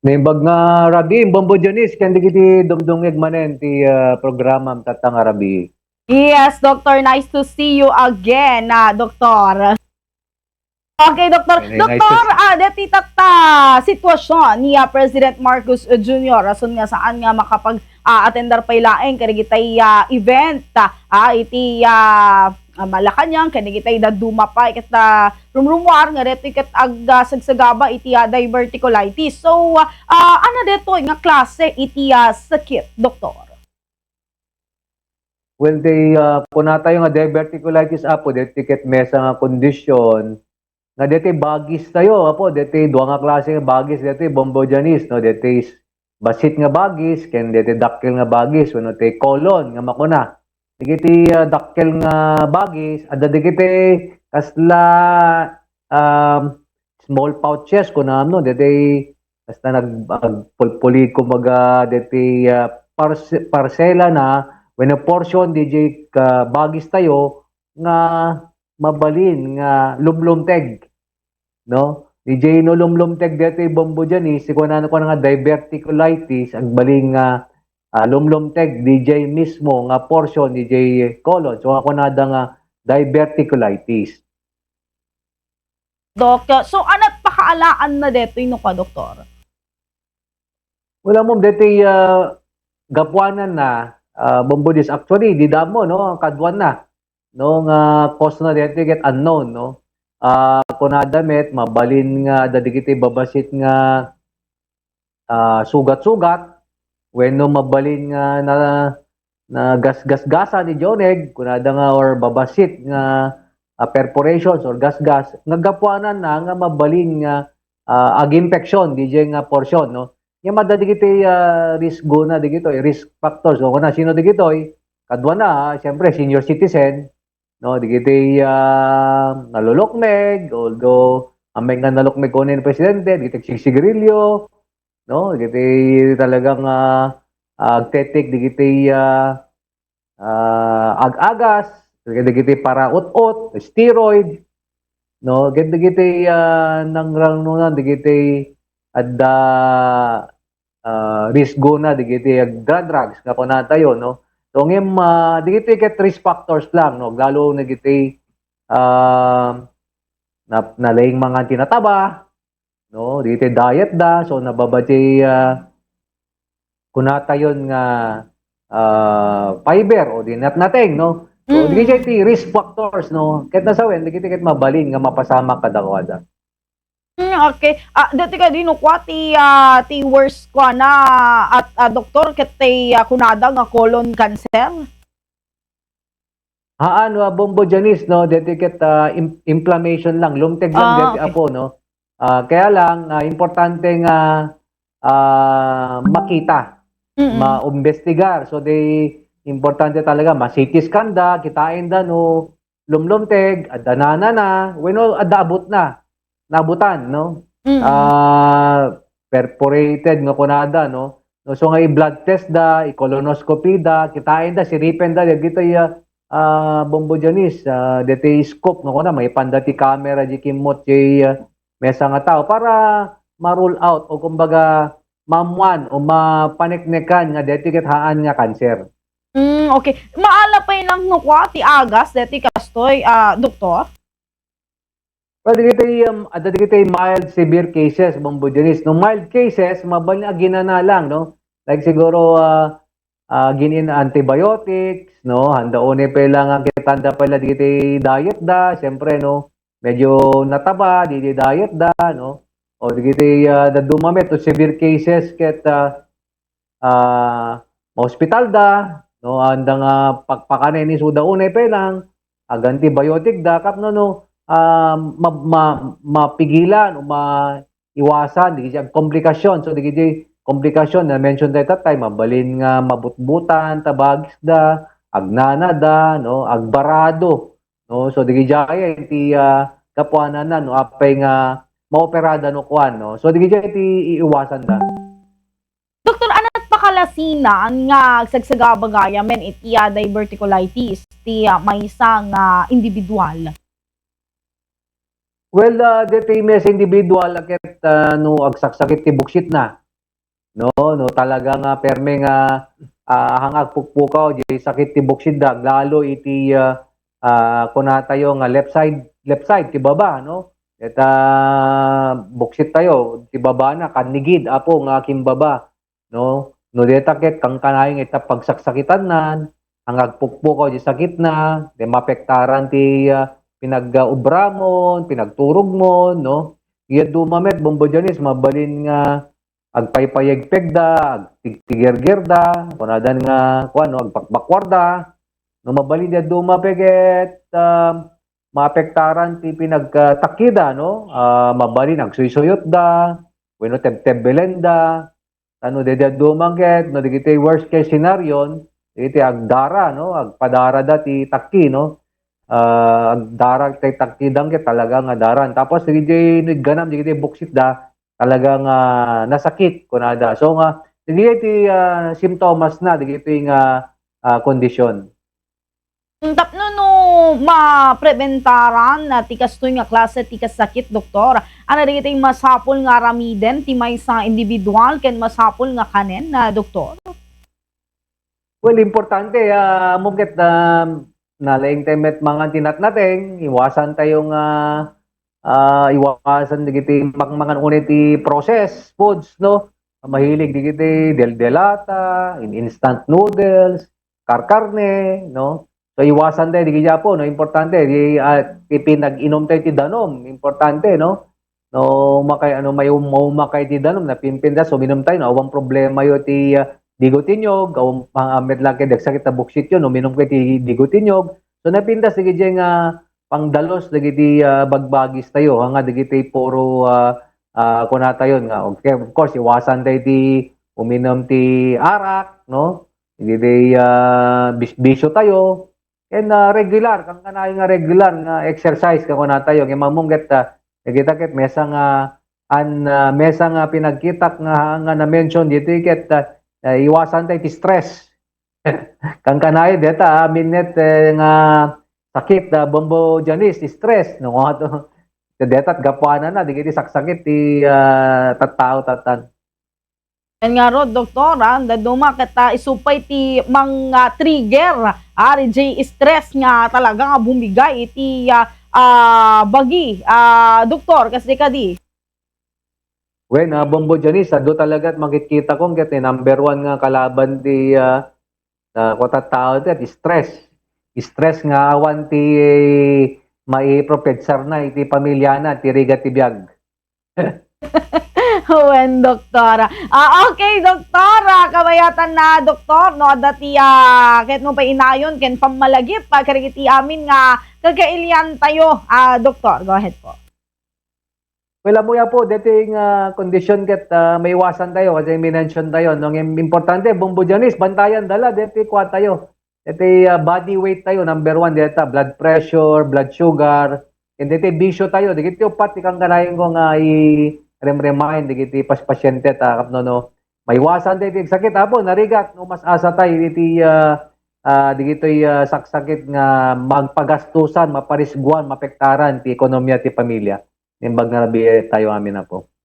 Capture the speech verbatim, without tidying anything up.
Naimbag nga rabii, Bombo Janice, ken dagiti dumdumngeg manen ti, ah, programam tatta nga rabii. Yes, Doctor, nice to see you again, ah, Doctor. Okay, Doctor. Ay, ay, Doctor, nice. Ah, deti tatta sitwasyon ni, ah, President Marcos Junior, rason nga saan nga makapag, ah, attender pay laeng kadagitay, ah, event, ah, iti, ah, ah, Malacañang, kadagitay dadduma pay ket, ah, rumrumuar nga detoy ket ag, ah, sagsagaba iti, ah, diverticulitis. So, ah, ah, ano detoy nga klase iti, ah, sakit, Doktor? Well, they, ah, kunatayo nga diverticulitis, Apo, deti ket mesa nga kondisyon, nga deti bagis tayo, Apo, deti dua nga klase nga bagis, deti Bombo Janice, no? Deti s-, basit nga bagis, ken deti dakkel nga bagis, wenno ti colon nga makuna. Dagiti, ah, dakkel nga bagis, adda dagiti kasla, um, small pouches, kunam, no? Deti basta nag-, agpulpuli, kumbaga, deti, ah, parse-, parsela na, wenno portion, diti ka-, bagis tayo, nga mabalin nga lumlumteg, no? Diti no lumlumteg deti Bombo Janice, ti kunana, kunana nga diverticulitis, agbalin nga, ah, lumlumteg diti mismo nga portion diti colon. So, kunada nga diverticulitis. Dok, so, anat pakaalaan na detoy no ka, Doktor? Wala mo, deti, ah, gapuanan na, ah, Bombo Janice. Actually, di damo, no? Kaduan na, no? Nga cause na deti ket unknown, no? Ah, kunada met, mabalin nga adda dagiti babasit nga, ah, sugat-sugat, wenno mabalin nga na, nagasgasgasan iti uneg, kunada nga, or babasit nga, ah, perforations or gasgas, nga gapuanan na nga mabalin nga, ah, aginfeksyon, diti nga portion, no? Ngem adda dagiti, ah, risgo na dagitoy, risk factors. So, kuna, sino dagitoy? Kaduana, ah, siyempre, senior citizen, no? Dagiti, ah, nalulukmeg, although, amin nga nalukmeg kuno ni Presidente, dagiti agsigsigarilyo, no? Dagiti talagang, ah, ah, agtetek, dagiti, ah, ah, ag-agas, dagiti paraut-ot, steroid, no? Ket dagiti, ah, nangrannunan, dagiti adda, ah, risgo na, dagiti agdra-drugs nga kunatayo, no? So, ngem, ah, dagiti ket risk factors lang, no? Lalo na dagiti, ah, na-, nalaing mangan ti nataba, no? Dagiti diet da, so, nababa ti, ah, kunatayon nga, ah, fiber o di natnateng, no? So, Mm. dagiti ti risk factors, no? Ket nasawen, dagiti ket mabalin nga mapasamak kadakuada. Hmm, okay. Ah, dati kadi no kua ti, ah, ti worst kua na at, ah, doktor, ket ti, ah, kunada nga colon cancer? Haan, wa, Bombo Janice, no? Deti ket, ah, im-, inflammation lang, lumteg lang. Ah, deti, okay. Apo, no? Ah, kaya lang, ah, importante nga, ah, makita, Mm-mm. maimbestigar. So, di, importante talaga, ma-C T scan da, kitain da, no? Lumlumteg, adda nanana, wenno adda abut na, naabutan, no? Mm. Ah, perforated nga kunada, no? No, so nga i-blood test da, i-colonoscopy da, kitain da, siripen da, dagitoy, ah, ah, Bombo Janice, ah, deti scope nga kuna, maipan da ti camera, di kimmot, di, ah, mesa nga tao, para ma-rule out, o kumbaga, maammuan, o mapaneknekan nga deti ket haan nga cancer. Mm, okay. Maala pay lang no kua ti agas deti kastoy, ah, doktor? Well, dagiti, um, adda dagiti mild severe cases, Bombo Janice. No mild cases, mabalin a ginana lang, no? Like siguro, ah, ah, gin-in antibiotics, no? Handa unay pay lang ang kitanda pala dagiti diet da, siyempre, no? Medyo nataba, di, di diet da, no? O dagiti, ah, dadduma met, o severe cases ket, ah, ah, maospital da, no, anda nga pakpakanen isuda unay pay lang, ag-antibiotic da, tapno, no, ah, ma-, ma-, mapigilan o maiwasan dagiti agkomplikasyon. So, dagiti komplikasyon na mention tayo tatay, mabalin nga mabutbutan, tabagis da, agnana da, no, agbarado, no. So, dagiti aya iti, ah, gapuanan na, no, apay nga maoperada no kuan, no. So, dagiti iti iiwasan da. Doktor, anat pakalasinan nga agsagsagaba gayam iti, ah, diverticulitis ti, ah, maysa nga individual? Well, ah, deti maysa individual a ket, ah, no agsaksakit ti buksit na, no? No, talaga nga perme nga, ah, hanga agpukpukaw, di sakit ti buksitda, lalo iti, ah, ah, kunatayo nga left side, left side, ti baba, no? Deta buksit tayo, ti baba na, kannigid, apo, nga kimbaba, no? No, deta ket kankanayon ita pagsaksakitannan, ang agpukpukaw di sakit na, di mapektaran ti, ah, pinag-, ah, ubramon, pinagturogmon, no? Iya duma met, Bombo Janis, mabalin nga agpaypayegpegda, agtigtigergerda, kunadan nga, kuwan, no, agbakbakwarda. No, mabalin di duma peket, ah, maapektaran ti pinagtakkida, no? Ah, mabalin agsuysuyotda, wenno tebtebbelenda. Ano, daydi duma ket, no, dagiti worst case scenario, dagiti agdara, no? Agpadarada ti takki, no? Ah, agdara ti takkidan ket talaga nga daran. Tapos, dagiti no igganam, dagiti buksitda, talaga nga nasakit, kunada. So nga, dagiti, ah, simptomas na, dagiti nga, ah, kondisyon. Tapno no mapreventaran, ah, ti kastoy nga klase ti kasakit, Doktor, ania dagiti masapul nga aramiden ti maysa individual ken masapul nga kanen, ah, Doktor? Well, importante, ah, ammom ket, ah, nalaing tayo met mangan ti natnateng, iwasan tayo nga, ah, iwasan dagiti mak-, mangan unay ti processed foods, no? Mahilig dagiti deldelata, in-, instant noodles, karkarne, no? So, iwasan tayo, dagiti apo, no? Importante, di, ah, ipinag-inom tayo ti danum, importante, no? No, makay, ano, may um-, maumakay ti danum, napimpintas, uminum tayo, no? Awan problema yo ti, ah, digo ti nyog, awan, ah, met lang kayo dagsakit a buksityo, no? Uminum kayo ti digo ti nyog. So, napintas, dagiti nga pangdalus, dagiti, ah, bagbagis tayo, ha, nga dagiti puro, ah, ah, kunatayon nga, okay, of course, iwasan tayo ti uminum ti arak, no? Dagiti, ah, bis-, bisyo tayo, ken, ah, regular, kankanayon nga regular nga exercise, kakunatayo, nga mamungget, ah, nakita ket mesa nga, an, ah, mesa nga pinagkitak nga, nga na-mention dito, ket, ah, ah, iwasan tayo ti stress. Kankanayon, deta, ah, minnet, eh, nga sakit, ah, Bombo Janis, stress, no? Nga to, deta, gapuanan na, dagiti saksakit ti, ah, tattao, tatan. Yan nga rod, Doktor, ah, daduma ket, ah, isu pay ti mang, ah, trigger, ah, di jay stress nga talaga nga bumigay iti, ah, ah, bagi, ah, Doktor, kas di kadi. Wen, ah, Bombo Janis, adu talaga ti makikita ko, ket ti number one nga kalaban ti, ah, ah, kota tao ti stress. Stress nga awan ti maipropedsar na iti pamilyana, ti rigat ti biag. Wen, Doktor. Ah, okay, Doktor. Ah, kabayatan na, Doktor, no? Adda ti, ah, ket no painayon, ken pammalagip, ah, kadagiti amin nga kakailian tayo. Ah, Doktor, go ahead po. Well, amoy apo, deti nga kondisyon ket, ah, maiwasan tayo, kasi minention tayo, no? Ang im-, importante, Bombo Janis, bantayan dala, deti kuha tayo. Iti, ah, body weight tayo, number one, deta, blood pressure, blood sugar, and iti bisyo tayo, dagiti upat ti kankanayon ko nga i-rem-remind, dagiti pas-, pasyente ta, no, no, maiwasan tayo iti sakit, apo, narigat, no, mas asa tayo iti, ah, ah, dagitoy, ah, saksakit nga magpagastusan, maparisguan, mapektaran ti ekonomiya ti pamilya. Imbag nga rabii tayo amin, apo.